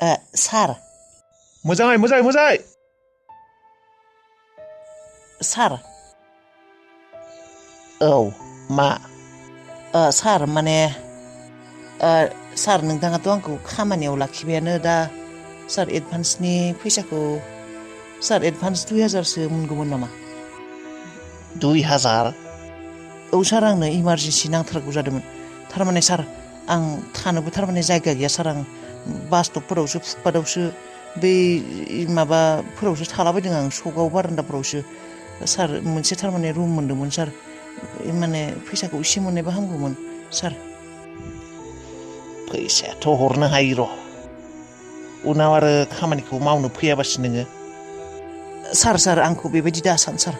सार मोजाङै सार औ मा सार माने सार नोंथाङाथ' आंखौ खामानियाव लाखिबायानो दा सार एडभान्सनि फैसाखौ सार एडभान्स 2000सो मोनगौमोन नामा 2000 औ सार आंनो इमारजेन्सि नांथारगौ जादोंमोन थारमाने सार आं थानोबो थारमाने जायगा गैया सार आं बास स्टपफोरावसो फुटपाथावसो बै माबाफोरावसो थालाबायदों आं सकआव बारान्दाफोरावसो सार मोनसे थारमाने रुम मोन्दोंमोन सार माने फैसाखौ एसे मोननायबा हामगौमोन सार फैसायाथ' हरनो हायो र' उनाव आरो खामानिखौ मावनो फैयाबासो नोङो सार आंखौ बेबायदि दासान सार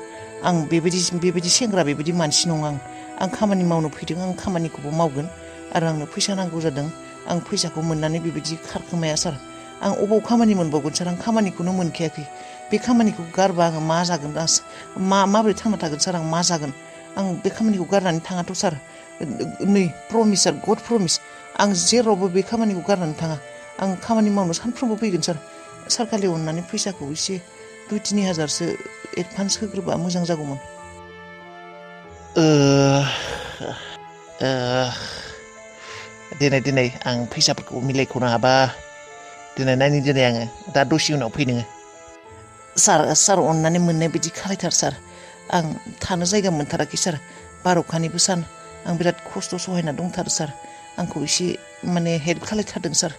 आं बेबायदि सेंग्रा बेबायदि मानसि नङा आं खामानि मावनो फैदों आं खामानिखौबो मावगोन आरो आंनो फैसा नांगौ जादों आं फैसाखौ मोननानै बेबायदि खारखोमाया सार आं अबाव खामानि मोनबावगोन सार आं खामानिखौनो मोनखायाखै बे खामानिखौ गारबा आङो मा जागोन माबोरै थांना थागोन सार आं मा जागोन आं बे खामानिखौ गारनानै थाङाथ' सार नै प्रमिस सार गड प्रमिस आं जेरावबो बे खामानिखौ गारनानै थाङा आं खामानि मावनो सानफ्रोमबो फैगोन सार खालि अननानै फैसाखौ एसे 2-3 हाजारसो एडभान्स होग्रोबा मोजां जागौमोन दिनै आं फैसाफोरखौ मिलायख'नो हाबा दिनै आङो दा दसे उनाव फै नोङो सार अननानै मोननाय बिदि खालायथार सार आं थानो जायगा मोनथाराखै सार बार'खानिबो सान आं बिराद खस्थ' सहायना दंथारो सार आंखौ एसे माने हेल्प खालायथारदों सार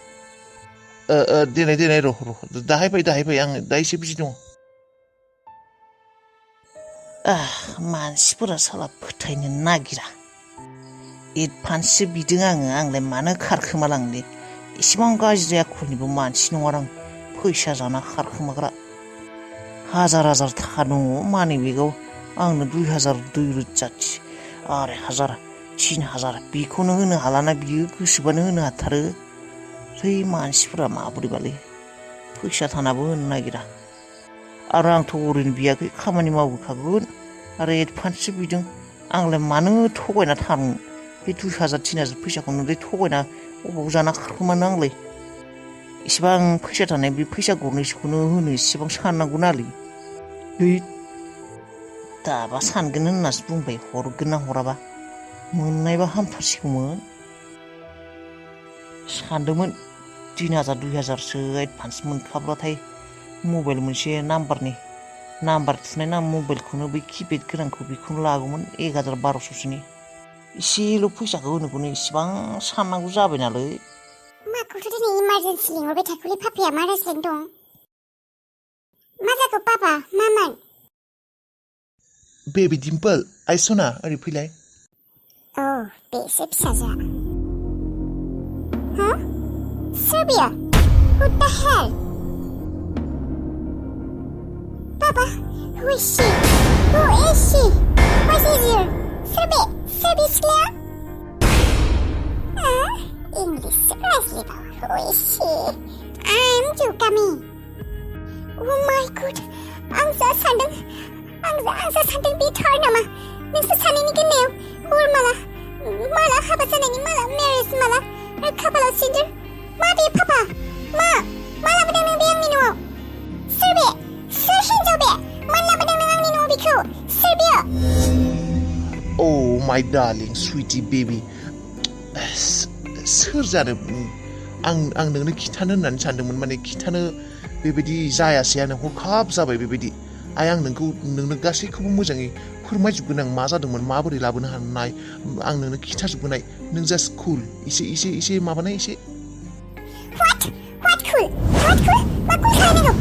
दिनै र' दाहाय फै आं दा एसे बिजि दङ मानसिफोरा साला फोथायनो नागिरा एडभान्ससो बिदों आंलाय मानो खारखोमालांनो इसेबां गाज्रि आखलनिबो मानसि नङा आं फैसा जाना खारखोमाग्रा हाजार थाखा दङ मानि बेगाव आंनो 2000 2,000 3,000 बेखौनो होनो हालाना बियो गोसोबानो होनो हाथारो जै मानसिफोरा माबोरैबालै फैसा थानाबो होनो नागिरा आरो आंथ' ओरैनो बियाखै खामानि मावबोखागोन आरो एडभान्ससो बिदों आंलाय मानो थगायना थानो बे 2,000-3,000 फैसाखौनो थगायना अबाव जाना खारखोमानो आंलाय इसेबां फैसा थानाय बे फैसा गरनैसोखौनो होनो इसेबां साननांगौ नालै दाबा सानगोन होननासो बुंबाय हरगोन ना हराबा मोननायबा हामथारसिगौमोन सानदोंमोन 3,000-2,000सो एडभान्स मोनखाब्लाथाय मबाइल मोनसे नाम्बार थुनाय मबाइलखौनो बै किपेड गोनांखौ बेखौनो लागौमोन 1,000-1,200सोनि एसेल' फैसाखौ होनोखौनो इसेबां साननांगौ जाबाय नालाय माखौथ' दिनै इमारजेन्सि लिंहरबाय थाखोलै पापाया मा रायज्लायनो दं मा जाखो पापा मामोन बेबि डिम्पोल आइ सना ओरै फैलाय बेसो फिसाजोआ सोर बियो Who the hell? Papa, who is she? Who is she? What's easier? Soर बे सिख्लाया? English रायज्लायबाव Who is she? I'm Jukami. Oh my god, आंसो सानदों बे थार नामा नोंसोर सानैनि गेलेनायाव माला हाबा जानायनि माला मेरेज माला खाफालाव सिन्दुर मा बे पापा मा लाबोदों नों बे आंनि न'आव सोर हिनजाव बे मानो लाबोदों नों आंनि न'आव बेखौ सोर बियो Oh my darling sweetie baby सोर जानो आं नोंनो खिथानो होननानै सानदोंमोन माने खिथानो बेबायदि जायासैयानो हरखाब जाबाय बेबायदि आं नोंनो गासैखौबो मोजाङै फोरमायजोबगोन आं मा जादोंमोन माबोरै लाबोनो हानाय आं नोंनो खिथाजोबगोनाय नों जास्ट कुल एसे माबानाय एसे What cool? मा कुल खालामनांगौ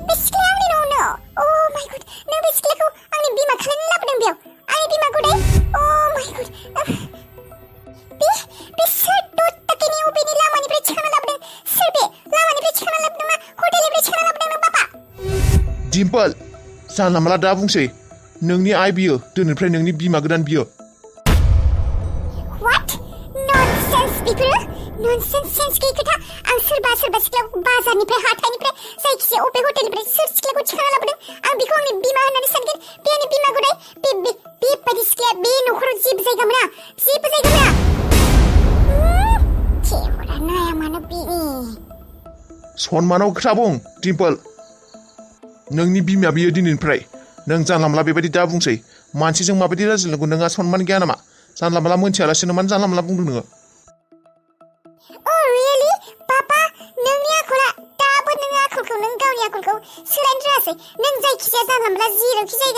बे सिख्लाया आंनि न'आवनो Oh my god नों बे सिख्लाखौ आंनि बिमा खालामनानै लाबोदों बेयाव आंनि बिमाखौ दाय Oh my god बे सोर दत्ताकेनि अबेनि लामानिफ्राय थिखांना लाबोदों सोर बे लामानिफ्राय थिखांना लाबोदों ना हटेलनिफ्राय थिखांना लाबोदों नों पापा डिम्पोल जानला माला दा बुंसै नोंनि आइ बियो दिनैनिफ्राय नोंनि बिमा गोदान बियो What? Nonsense बेफोरो Nonsense गैयै खोथा आं सोरबा सिख्लाखौ बाजारनिफ्राय हाथाइनिफ्राय जायखिजाया अबे हटेलनिफ्राय सोर सिख्लाखौ थिखांना लाबोदों आं बेखौ आंनि बिमा होननानै सानगोन बे आंनि बिमा गदाय बेबायदि सिख्लाया बे न'खराव जेबो जायगा मोना केमेरा नाया मानो बेनि सनमानाव खोथा बुं डिम्पोल नोंनि बिमाया बियो दिनैनिफ्राय नों जानला मोनला बेबायदि दा बुंसै मानसिजों माबायदि रायज्लायनांगौ नोंहा सनमान गैया नामा जानला मोनला मोनथियालासिनो मानो जानला मोनला बुंदों नोङो Oh really? Papa, नोंनि आखला दाबो नों आखलखौ नों गावनि आखलखौ सोलायनो रोङासै नों जायखिजाया जानला मोनला जायखिजाया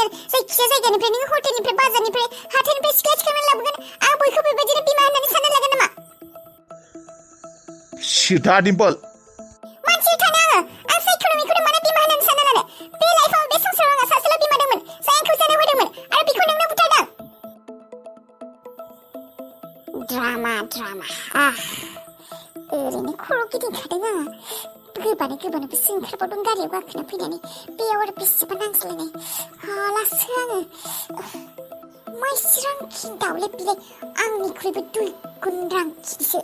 जायगानिफ्राय नों हटेलनिफ्राय बाजारनिफ्राय हाथायनिफ्राय सिख्ला थिखांनानै लाबोगोन आं बयखौ बेबायदिनो बिमा होननानै सानना लागोन नामा सिधा डिम्पोल मानसि थानो आं जायखौनो बेखौनो मानो बिमा होननानै सानना लानो बे लाइफआव बे संसाराव आंहा सासेल' बिमा दंमोन जाय आंखौ जोनोम होदोंमोन आरो बेखौ नोंनो बुथारदों ड्रामा ओरैनो खर' गिदिंखादों आङो गोबानोबोसो ओंखारबावदों गारियाव गाखोना फैनानै बेयाव आरो बेसेबा नांज्लायनाय हालासो आङो मा इसिरांखि दाउले बिलाय आंनिख्रुइबो दुइ गुन रांखिसो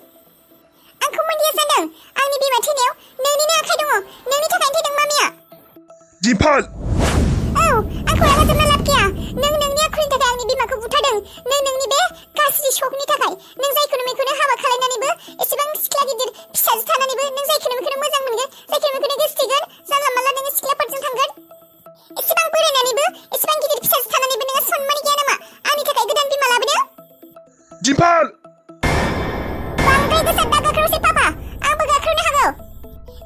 आंखौ मोनदिया सानदों आंनि बिमा थैनायाव नोंनिनो आखाइ दङ नोंनि थाखायनो थैदों मामिया डिम्पोल औ आंखौ रागा जोंना लाब गैया नों नोंनि आखुनि थाखाय आंनि बिमाखौ बुथारदों नों नोंनि बे गाज्रि शखनि थाखाय नों जायखौनो मेखौनो हाबा खालायनानैबो एसेबां सिख्ला गिदिर फिसाजो थानानैबो नों जायखौनो मेखौनो मोजां मोनगोन जायखौनो मेखौनो गोसोथोगोन जानला मानला नोङो सिख्लाफोरजों थांगोन एसेबां बोरायनानैबो एसेबां गिदिर फिसाजो थानानैबो नोङो सनमान गैया नामा आंनि थाखाय गोदान बिमा लाबोनो डिम्पोल बांद्राय गोसा दागाख्रावसै पापा आंबो गाख्रावनो हागौ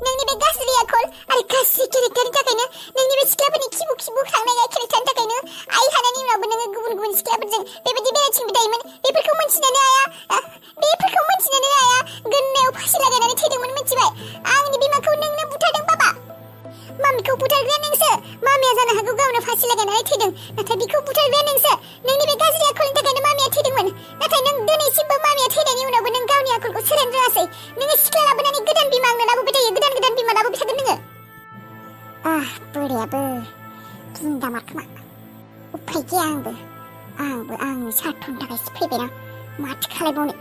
नोंनि बे गाज्रि आखल आरो गाज्रि केरेक्टारनि थाखायनो नोंनि बे सिख्लाफोरनि खिबु खांनाय केरेक्टारनि थाखायनो आइ हानायनि उनावबो नोङो गुबुन सिख्लाफोरजों बेबायदि बेरायथिंबाय थायोमोन बेफोरखौ मोनथिनानै आइया गोन्नायाव फासि लागायनानै थैदोंमोन मिथिबाय आंनि बिमाखौ नोंनो बुथारदों पापा मामिखौ बुथारग्राया नोंसो मामिया जानो हागौ गावनो फासि लागायनानै थैदों नाथाय बिखौ बुथारग्राया नोंसो नोंनि बे गाज्रि आखलनि थाखायनो मामिया थैदोंमोन नाथाय नों दिनैसिमबो मामिया थैनायनि उनावबो नों गावनि आखलखौ सोलायनो रोङासै नोङो सिख्ला लाबोनानै गोदान बिमा आंनो लाबोबाय थायो गोदान बिमा लाबोबाय थागोन नोङो बोरायाबो गिंदामा खोमा उफाय गैया आंबो आंनि सार्थनि थाखायसो फैबायना माथो खालायबावनो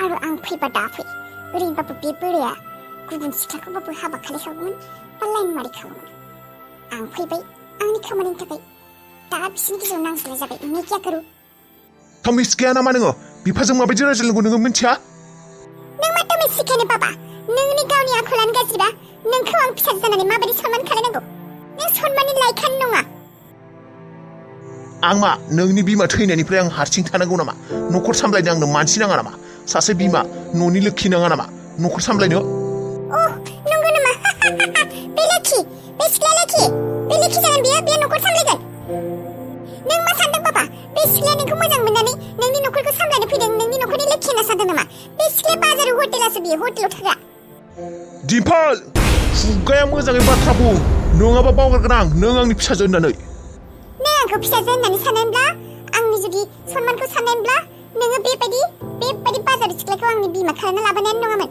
आरो आं फैबा दा फै ओरैनोबाबो बे बोराया गुबुन सिख्लाखौबाबो हाबा खालायखागौमोन बा लाइन मारिखागौमोन आं फैबाय आंनि खामानिनि थाखाय दा बिसिनि गेजेराव नांज्लाय जाबाय मैं क्या करूं तमिस गैया नामा नोङो बिफाजों माबायदि रायज्लायनांगौ नोङो मिन्थिया नों मा तमिस सिखायनो पापा नोंनि गावनि आखलानो गाज्रिबा नोंखौ आं फिसाजो जानानै माबायदि सनमान खालायनांगौ नों सनमाननि लायखानो नङा आं मा नोंनि बिमा थैनायनिफ्राय आं हारसिं थानांगौ नामा न'खर सामलायनो आंनो मानसि नाङा नामा सासे बिमा न'नि लोखि नाङा नामा न'खर सामलायनो नंगौ नामा बे लोखि बे सिख्ला लोखि बे लोखि जागोन बियो न'खर सामलायगोन नों मा सानदों पापा बे सिख्लाया नोंखौ मोजां मोननानै नोंनि न'खरखौ सामलायनो फैदों नोंनि न'खरनि लोखि होनना सानदों नामा बे सिख्लाया बाजाराव हटेलासो बियो हटेलाव थाग्रा डिम्पोल खुगाया मोजाङै बाथ्रा बुं नङाबा बावगारगोन आं नों आंनि फिसाजो होननानै नों आंखौ फिसाजो होननानै साननायब्ला आंनि जुदि सनमानखौ साननायब्ला नोङो बेबायदि बाजारनि सिख्लाखौ आंनि बिमा खालामना लाबोनायानो नङामोन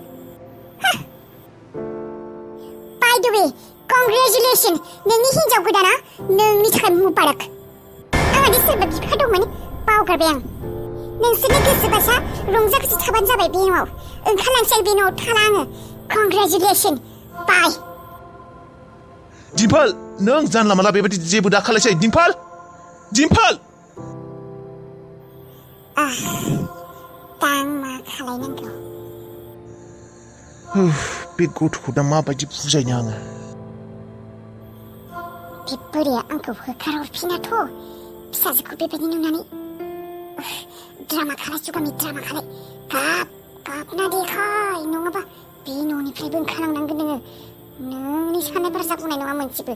बाय द वे कंग्रेचुलेसन नोंनि हिन्जाव गोदाना नोंनि थाखाय मुबारक आंहादि सोरबा बिफा दंमोन बावगारबाय आं नोंसोरनि गोसोबासा रंजा खुसि थाबानो जाबाय बे न'आव ओंखारलांसै बे न'आव थाला आङो कंग्रेचुलेसन बाय डिम्पोल नों जानला मानला बेबायदि जेबो दा खालायसै डिम्पोल दां मा खालायनांगौ बे गथ'खौ दा माबायदि बुजायनो आङो बे बोराया आंखौ होखारहरफिनाथ' फिसाजोखौ बेबायदि नुनानै ड्रामा खालाय जुगामि ड्रामा खालाय गाबना देखाय नङाबा बे न'निफ्रायबो ओंखारलांनांगोन नोङो नोंनि साननायफोरा जाफुंनाय नङा मोनसेबो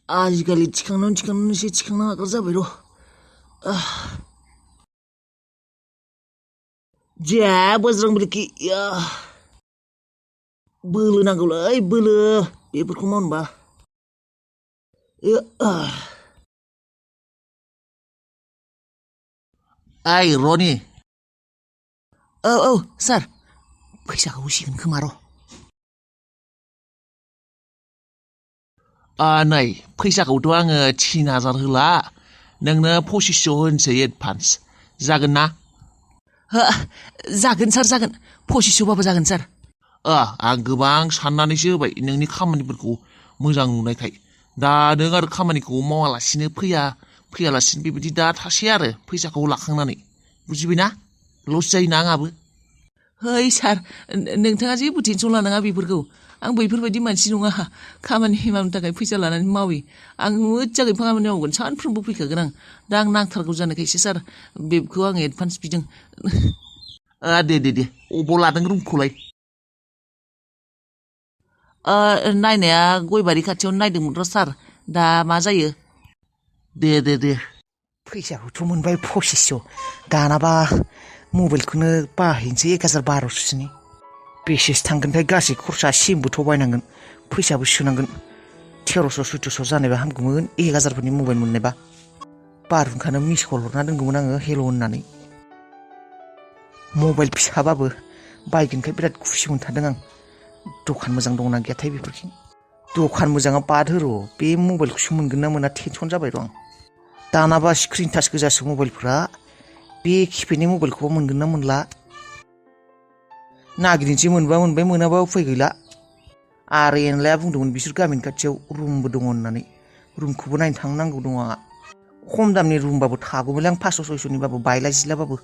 आजिखालि थिखांनानैसो थिखांनो हाग्रा जाबाय र' जेबो ज्रोंब्रिखि बोलो नांगौलै बोलो बेफोरखौ मावनोबा ओइ रनि औ सार फैसाखौ होसिगोन खोमा र' नै फैसाखौथ' आङो 3000 होला नोंनो 2500 होनसै एडभान्स जागोन ना हो जागोन सार जागोन 2500बाबो जागोन सार आं गोबां साननानैसो होबाय नोंनि खामानिफोरखौ मोजां नुनायखाय दा नों आरो खामानिखौ मावालासिनो फैयालासिनो बेबायदि दा थासै आरो फैसाखौ लाखांनानै बुजिबायना लस जायोना आंहाबो है सार नोंथाङा जेबो टेनसन लानाङा बेफोरखौ आं बैफोरबायदि मानसि नङा खामानि मावनो थाखाय फैसा लानानै मावि आं मोजाङै खामानि मावगोन सानफ्रोमबो फैखागोन आं दा आं नांथारगौ जानायखायसो सार बेखौ आं एडभान्स बिदों दे अबाव लादों रुमखौलाय नायनाया गयबारि खाथियावनो नायदोंमोन र' सार दा मा जायो दे फैसाखौथ' मोनबाय 2500 दानाबा मबाइलखौनो बाहायनोसै 1012सोनि बेसेसो थांगोनथाय गासै खरसा सिमबोथ' बायनांगोन फैसाबो सोनांगोन 1300-1400 जानायबा हामगौमोन 1000फोरनि मबाइल मोननायबा बारहुंखानो मिस कल हरना दोनगौमोन आङो हेल' होननानै मबाइल फिसाबाबो बायगोनखाय बिराद खुसि मोनथारदों आं दखान मोजां दंना गैयाथाय बेफोरखिं दखान मोजाङा बाद हो बे मबाइलखौसो मोनगोन ना मोना टेनसन जाबाय र' आं दानाबा स्क्रिन टाच गोजासो मबाइलफ्रा बे किपेडनि मबाइलखौबो मोनगोन ना मोनला नागिरनोसै मोनबा मोनबाय मोनाबा उफाय गैला आरो एनलाया बुंदोंमोन बिसोर गामिनि खाथियाव रुमबो दङ होननानै रुमखौबो नायनो थांनांगौ दङ आंहा खम दामनि रुमबाबो थागौमोनलै आं 500-600निबाबो बायला जिलाबाबो